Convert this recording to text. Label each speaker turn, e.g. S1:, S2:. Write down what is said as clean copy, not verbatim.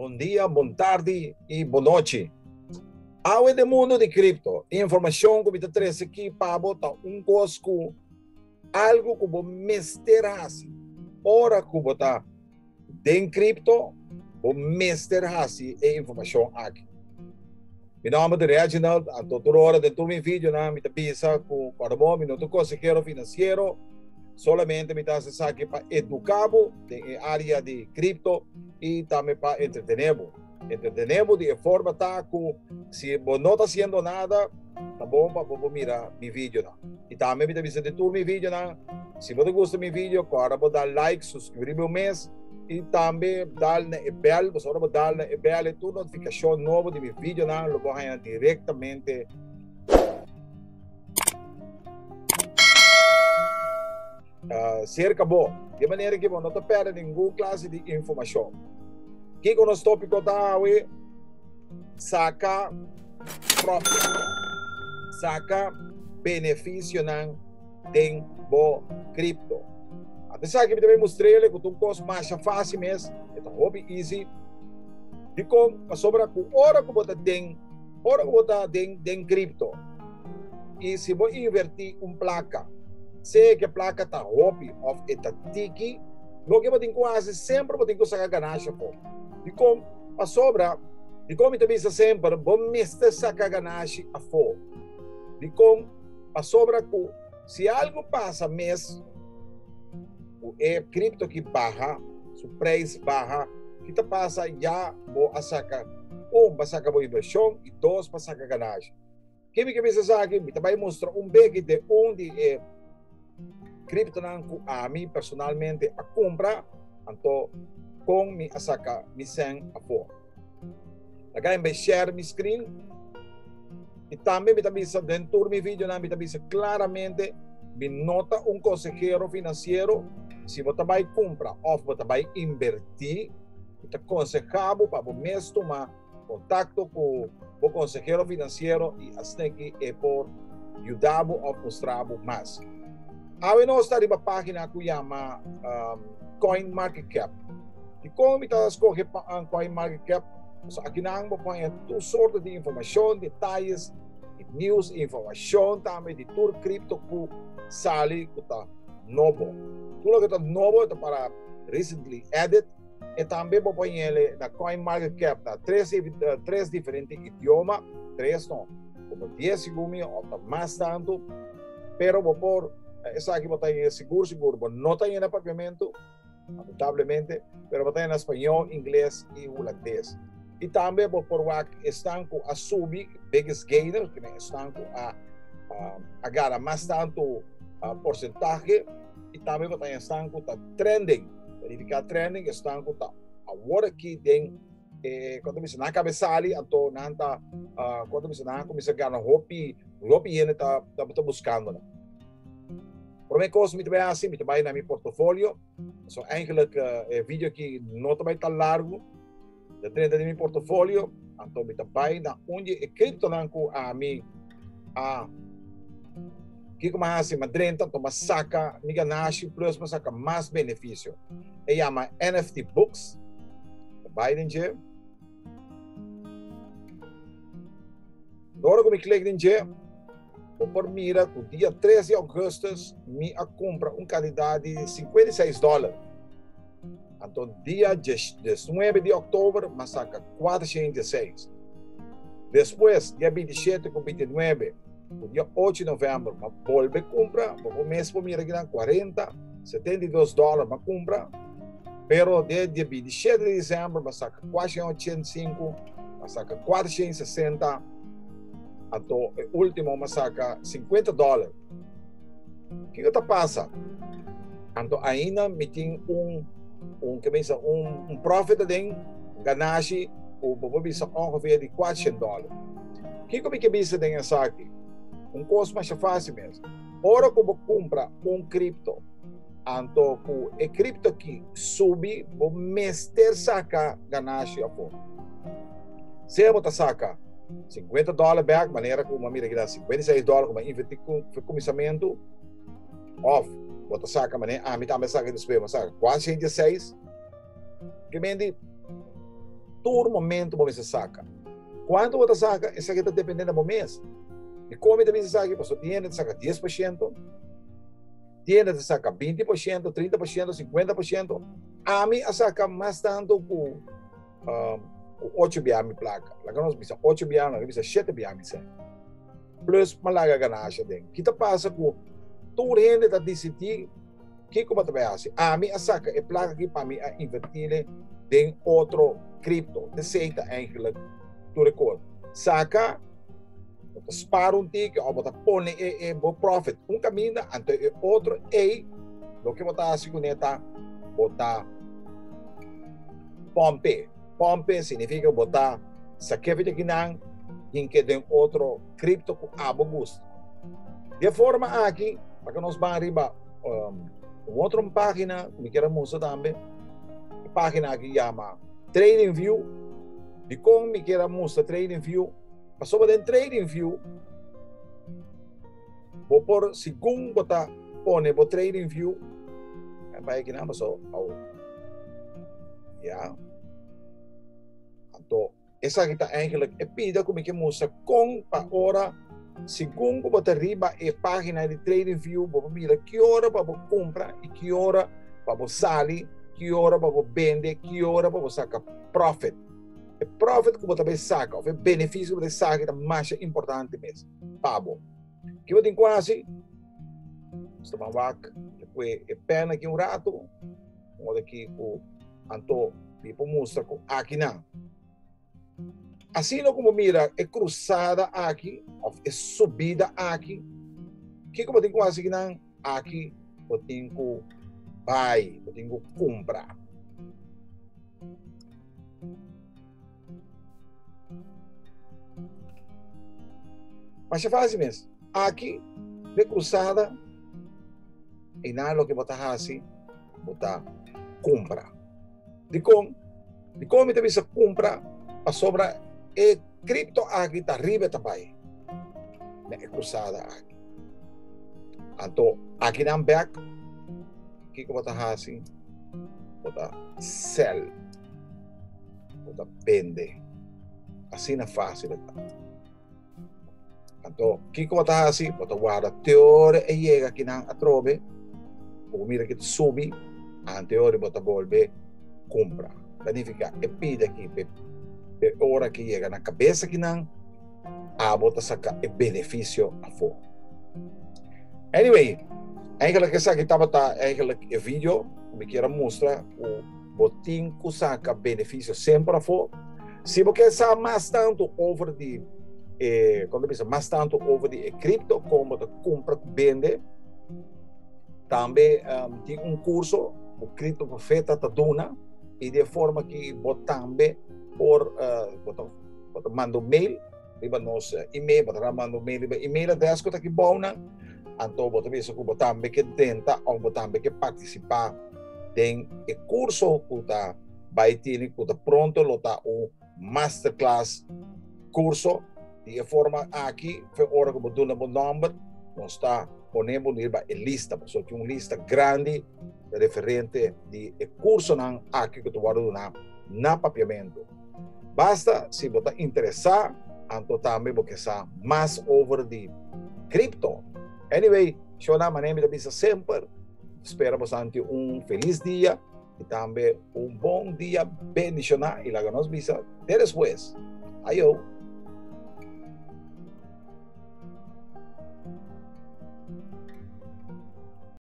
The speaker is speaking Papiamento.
S1: Bon dia, bon tardi i bon nochi. Awe den mundu di kripto, e informashon ku mi ta trese aki pa bo ta un kos ku algu ku bo mester hasi. Ora ku bo ta den kripto, bo mester hasi e informashon aki. Mi nòmber ta Reginald, anto tur ora den tur mi videonan mi ta bisa ku kòrda bo mi no ta un konsehero finansiero, solamente mi ta hasi esaki pa eduká bo den e área di kripto i tambe pa entretené bo. Entretené bo di e forma ta ku si bo no ta hasiendo nada, ta bon pa bo por mira mi videonan. I tambe mi ta bisa den tur mi videonan, si bo ta gusta mi video, kòrda bo dal like, suskribí bo mes i tambe dal na e bèl, pasobra ora bo dal na e bèl e tur notifikashon nobo di mi videonan lo bo haña direktamente serka bo. Di e manera ki bo no ta pèrdè ningun klase di informashon. Kiko nos tópiko ta awe? Saka profit. Saka benefisionan den bo kripto. Anto esaki mi ta bai mustr'el ku ta un kos masha fásil mes, e ta hopi easy. Dikon? Pasobra ku ora ku bo ta den, ora ku bo ta den den kripto i si bo invertí un plaka, sea ku e plaka ta hopi òf e ta tiki, loke bo tin ku hasi semper bo tin ku saka ganashi afó. Dikon? Pasobra, dikon mi ta bisa semper bo mester saka ganashi afó? Dikon? Pasobra ku si algu pasa mes ku e kripto ki baha, su preis baha, ki ta pasa? Ya bo a saka, un, bo a saka bo invershon i dos, bo a saka ganashi. Ke mi ke bisa esaki? Mi ta bai mustra un beki den un di e kriptonan ku ami personalmente a kumpra, anto kon mi a saka mi sèn afó. Laga mi bai share mi screen. I tambe mi ta bisa den tur mi videonan, mi ta bisa klaramente, mi no ta un konsehero finansiero. Si bo ta bai kumpra òf bo ta bai inbertí, mi ta konsehá bo pa bo mes tuma kontakto ku bo konsehero finansiero i asina ki e por yuda bo òf mustra bo mas. Awe nos ta riba página ku yama CoinMarketCap. Dikon mi ta skohe CoinMarketCap? Pasobra akinan bo por haña tur sorto di informashon, detayes, di news, informashon tambe di tur kripto ku sali ku ta nobo. Tur loke ta nobo ta para recently added e tambe bo por hañ'el na CoinMarketCap na tres tres diferente idioma, tres no, komo dies segun mi òf ta mas tantu. Pero bo por, esaki bo ta haña sigur sigur, bo no ta haña na papiamentu, lamentablemente, pero bo ta haña na spañol, ingles i hulandes. I tambe bo por wak esnan ku a subi, biggest gainer, ku esnan ku a a gana mas tantu porsentahe, i tambe bo ta haña esnan ku ta trending. Verifiká trending, esnan ku ta awor aki den e, kon ta bisa, nan kabe sali, anto nan ta, kon ta bisa, nan a kuminsá gana hopi. Lopi hende ta ta buskando nan. Prome kos mi ta bai hasi, mi ta bai na mi portofolio. So eigenlijk e video aki no ta bai tan largu. Ta drenta den mi portofolio, anto mi ta bai na un di e kriptonan ku ami a kiko mi a hasi, mi a drenta, anto mi a saka mi ganashi plus mi a saka mas benefisio. E yama NFT Books. Ta bai den dje. Ora ku mi klik den dje, bo por mira ku dia 3 di augustus mi a kumpra un kantidat di 56 dòler. Anto dia 19 di òktober mi a saka 406. Despues, dia 27 ku 29 ku dia 8 di novèmber mi a bolbe kumpra, bo por mes por mira kinan 40, 72 dòler mi a kumpra. Pero dia 27 di desèmber mi a saka 485. A saka 460, anto e último a saka 50 dólar. Kiko ta pasa? Anto ainda mi tin un un ke bisa un un profit aden, un ganashi ku bo por bisa ongeveer di 400 dólar. Kiko mi ke bisa den esaki? Un kos masha fásil mes. Ora ku bo kumpra un kripto, Anto ku e kripto aki subi, bo mester saka ganashi afó. Sea bo ta saka 50 dòler bèk, manera ku bo a mira aki ta 56 dòler ku bo a invertí ku kuminsamentu, òf bo ta saka manera ami tambe a saka despues, bo a saka 406. Ke mende? Tur momento bo mester saka. Kuantu bo ta saka, esaki ta depende na bo mes. Dikon mi ta bisa esaki? Pasobra tin hende ta saka 10%, tin hende ta saka 20%, 30%, 50%. Ami a saka mas tantu ku um, ku ocho bia mi plaka. Laga nos bisa ocho bia, laga bisa shete bia mi sèn. Plus m'a laga ganasha den. Ki ta pasa ku tur hende ta disidí kiko bo ta bai hasi? Ami a saka e plaka aki pa mi a invertile den otro kripto. Esei ta eigenlijk tur e kos. Saka, bo ta spar un tiki òf bo ta pone e e bo profit un kaminda, anto e otro ei loke bo ta hasi kuné ta bo ta pòmp'e. Pòmp'e signifika bo ta sak'e for di akinan hink'e den otro kripto ku abo gusta. Di e forma aki, pa ku nos ban riba un otro página ku mi kier a mustra tambe, e página aki yama TradingView. Dikon mi kier a mustra TradingView? Pasobra den TradingView bo por, segun bo ta pone bo TradingView, bai akinan pasobra au ya. Anto esaki ta eigenlijk e pida ku mi ke mustra kon pa ora segun ku bo ta riba e página di TradingView bo por mira ki ora pa bo kumpra i ki ora pa bo sali, ki ora pa bo bende, ki ora pa bo saka profit. E profit ku bo ta bai saka òf e benefisio ku bo ta saka ta masha importante mes pa bo. Ki bo tin ku hasi? Nos ta ban wak e e pèn aki un ratu, ora ki ku anto mi por mustra ku akinan. Asina ku bo mira e krusada aki òf e subida aki, kiko bo tin ku hasi kinan? Aki bo tin ku bai, bo tin ku kumpra. Masha fácil mes. Aki, de cruzada, e na loke bo ta hasi, bo ta kumpra. Dikon? Dikon mi ta bisa kumpra? Pasobra e kripto aki ta riba e ta bai na e cruzada aki. Anto, akinan bek, kiko bo ta hasi? Bo ta sell. Bo ta bende. Asina fácil e ta. Anto, kiko bo ta hasi? Bo ta warda te ora e yega kinan atrobe, bo mira ki ta subi, ante ora bo ta bolbe kumpra. Ta nifiká e pida aki pe pe ora ki yega na kabesa kinan, abo ta saka e benefisio afó. Anyway, eigenlijk esaki tabata eigenlijk e video ku mi kier a mustra ku bo tin ku saka benefisio semper afó. Si bo ke sa mas tantu over di e, kon ta bisa, mas tantu over di e kripto, kon bo ta kumpra ku bende, tambe um, tin un kurso ku Kripto Profeta ta duna i di e forma ki bo tambe por uh, bo ta, bo ta manda un mail riba nos email, bo ta manda un mail riba email adres ku ta aki bou nan, anto bo ta bisa ku bo tambe ke drenta òf bo tambe ke partisipá den e kurso ku ta bai tini ku ta pronto lo ta un masterclass kurso. Di e forma aki fe ora ku bo duna bo nòmber nos ta pone bo riba e lista pasobra tin un lista grandi referente di e kursonan aki ku ta wòrdu duna na papiamentu. Basta si bo ta interesá anto tambe bo ke sa mas over di kripto. Anyway, shona manera mi ta bisa semper. Spera boso tin un felis dia y tambe un bon dia bendiciona y laga nos bisa te despues. Ayo.